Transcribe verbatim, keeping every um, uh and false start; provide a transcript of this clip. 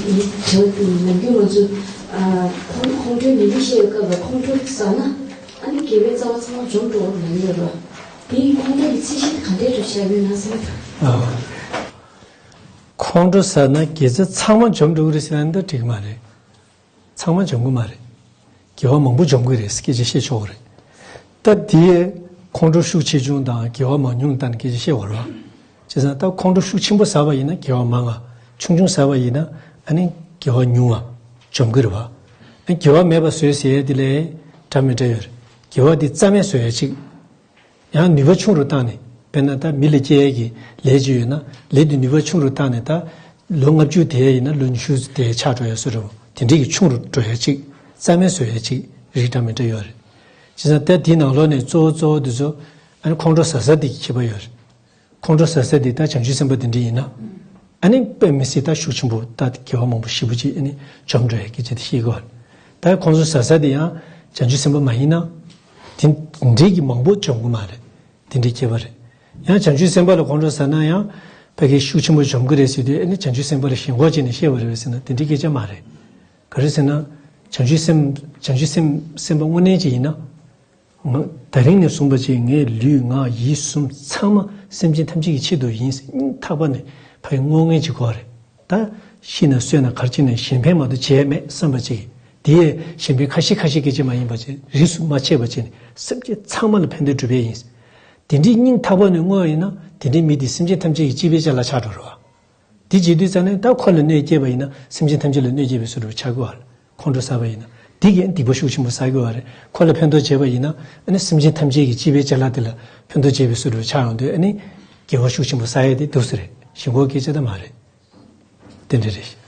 དེ་ནི་བྱ་བ་དེ་ནི་ནམ་རྒྱུན་ང་ཚོ་ཨ་ཁོང་ཁོང་ཁྲོའི་ནད་རིགས་བཤད་པའི་སྐབས་ལ་ཁོང་ཁྲོ་ཟ་ན་ཨ་ནི་དགེ་བའི་རྩ་བ་ཚང་མ་འཇོམས་འགྲོ་བ་མ་ཡིན་པ་རེད་བ། དེ་ཁོང་ཁྲོ་གི་ཚད་གཞི་དེ་ག་འདྲའི་འགྲོ་བཞག་ཡོད་ན་བསམ། ཨ། ཁོང་ཁྲོ་ཟ་ན་དགེ་རྩ་ཚང་མ་འཇོམས་འགྲོ་གི་རེད་ཟེར་ན་འདི་འགྲིག་གི་མ་རེད། ཚང་མ་འཇོམས་ཀྱི་མ་རེད། དགེ་བ་མང་པོ་འཇོམས་ཀྱི་རེད་སྐད་ཆ་བཤད་ཆོག་གི་རེད། ད་དེའི་ཁོང་ཁྲོ་ཤུགས་ཆེ་ཆུང་དང་དགེ་བ་མང་ཉུང་ལྟར་སྐད་ཆ་བཤད་པ་རེད་བ། བྱས་ཙང་ད་ཁོང་ཁྲོ་ཤུགས་ཆེན་པོ་ཟ་བ་ཡིན་ན་དགེ་བ་མང་ང་། ཆུང་ཆུང་ཟ་བ་ཡིན་ན་ཨ་ནི་དགེ་བ་ཉུང་ང་འཇོམས་ཀྱི་རེད་བ། ཨ་དགེ་བ་མེད་པ་བཟོས་ཟེར་ཡས་དེ་ལས་འདྲ་མི་འདྲ་ཡོད་རེད། དགེ་བ་དེ་རྩ་མེད་བཟོ་ཡས་གཅིག་ཡང་ནུས་པ་ཆུང་རུ་བཏང་ནས། དཔེར་ན་ད་མི་ལ་སྐྱེ་ཡས་ཀྱི་ལས་ཅིག་ཡོད་ན་ལས་དེ་ནུས་པ་ཆུང་རུ་བཏང་ནས་ད་ལོ་ལྔ་བཅུ་དེ་ཡིན་ན་ལོ་ཉི་ཤུ་དེ་ཆགས་འགྲོ་ཡས་བཟོ་འདྲ་བོ་དེ་འདྲའི་གི་ཆུང་རུ་འགྲོ་ཡས་ཅིག་རྩ་མེད་བཟོ་ཡས་ཅིག་རིགས་འདྲ་མི་འདྲ་ཡོད་རེད། བྱས་ཙང་ད་དེའི་ནང་ལོགས་ནས་གཙོ་བོ་གཙོ་བོ་དེ་ཚོ་ཨ་ནི་ཁོང་ཁྲོ་ཟ་ས་དེ་གི་ཁྱད་པར་ཡོད་རེད། ཁོང་ཁྲོ་ཟ་ས་དེ་ད་བྱང་ཆུབ་སེམས་དཔའ་དེ་འདྲ་ཡིན་ན། ཨ་ནི་དཔེ་མི་སྲིད་ད་ཤུགས་ཆེན་པོ་ད་དགེ་བ་མང་པོ་ཞེ་པོ་ཅིག་ཨ་ནི་འཇོམས་འགྲོ་ཡ་སྐད་ཆ་དེ་ཤེས་དགོས། ད་ཁོང་ཚོ་ཟ་ས་དེ་ཡང་བྱང་ཆུབ་སེམས་དཔའ་མ་ཡིན་ན། དེ་འདྲའི་གི་མང་པོ་འཇོམས་གི་མ་རེད། དེ་འདྲའི་ཁྱད་པར་རེད། ཡང་བྱང་ཆུབ་སེམས་དཔའ་ལ་ཁོང་ཁྲོ་ཟ་ན་ཡང་ཕ་གི་ཤུགས་ཆེན་པོ་འཇོམས་གི་རེད་ཟེར་དུས་ཨ་ནི་བྱང་ཆུབ་སེམས་དཔའ་ལ་ཞེན་ཁོག་བྱས་ནས་བཤད་པ་རེད་ཟེར་ན་དེ་འདྲའི་སྐད་ཆ་མ་རེད། ག་རེ་ཟེར་ན། བྱང་ཆུབ་སེམས་བྱང་ཆུབ་སེམས་སེམས་པ་དངོས་གནས་ཅིག་ཡིན་ན། ང་ད་རིང་ནས་བཟུང་བ་ཅིག་ངའི་ལུས་ངག་ཡིད་གསུམ་ཚང་མ་སེམས་ཅན་ཐམས་ཅད་ཀྱི་ཆེད་དུ་ཡིན་ཟེར་སྙིང་ཐག་པ་ནས་ཕ་གི་བསྔོ་ངེས་ཅིག་དགོས་རེད། ད་ཤི་ན་གསོན་ན་གར་ཕྱིན་ན་གཞན་ཕན་མ་གཏོགས་བྱས་མེད་བསམ་པ་ཅིག་དེ་ཡས་གཞན་ཕན་ཁ་ཤས་ཁ་ཤས་སྐད་ཆ་མ་ཡིན་པ་ཅིག་རིས་སུ་མ་ཆད་པ་བྱས་ནས་སེམས་ཅན་ཚང་མ་ལ་ཕན་བདེ་སྒྲུབ་ཡས་ཡིན། དེ་འདྲའི་སྙིང་ཐག་པ་ནས་བསྔོ་བ་ཡིན་ན་དེ་འདྲའི་མི་དེ་སེམས་ཅན་ཐམས་ཅད་ཀྱི་སྤྱི་པའི་ཅ་ལག་ཆགས་འགྲོ་རེད་བ། དེ་བྱེད་དུས་ཙ་ནས་ད་ཁོ་ལ་གནོད་སྐྱེལ་བ་ཡིན་ན་སེམས་ཅན་ཐམས་ཅད་ལ་གནོད་སྐྱེལ་བའི་བཟོ་འདྲ་ཆགས་ཀྱི་ཡོད་རེད། ཁོང་ཁྲོ་ཟ་བ་ཡིན་ན། དེ་གིས་སྡིག་པ་ཤུགས་ཆེན་པོ་བསགས་ཀྱི་ཡོད་རེད། ཁོ་ལ་ཕན་ཐོགས་བྱས་པ་ཡིན་ན་ཨ་ནི་སེམས་ཅན་ཐམས་ཅད་ཀྱི་སྤྱི་པའི་ཅ་ལག་དེ་ལ་ཕན་ཐོགས་བྱས་པའི་བཟོ་འདྲ་ཆགས་ཡོང་དུས་ཨ་ནི་དགེ་བ་ཤུགས་ཆེན་པོ་བསགས་ཡས་དེ་འདུག་སེ་རེད། ཞེན་ཁོག་སྐད་ཆ་ད་མ་རེད། དེ་འདྲ་རེད།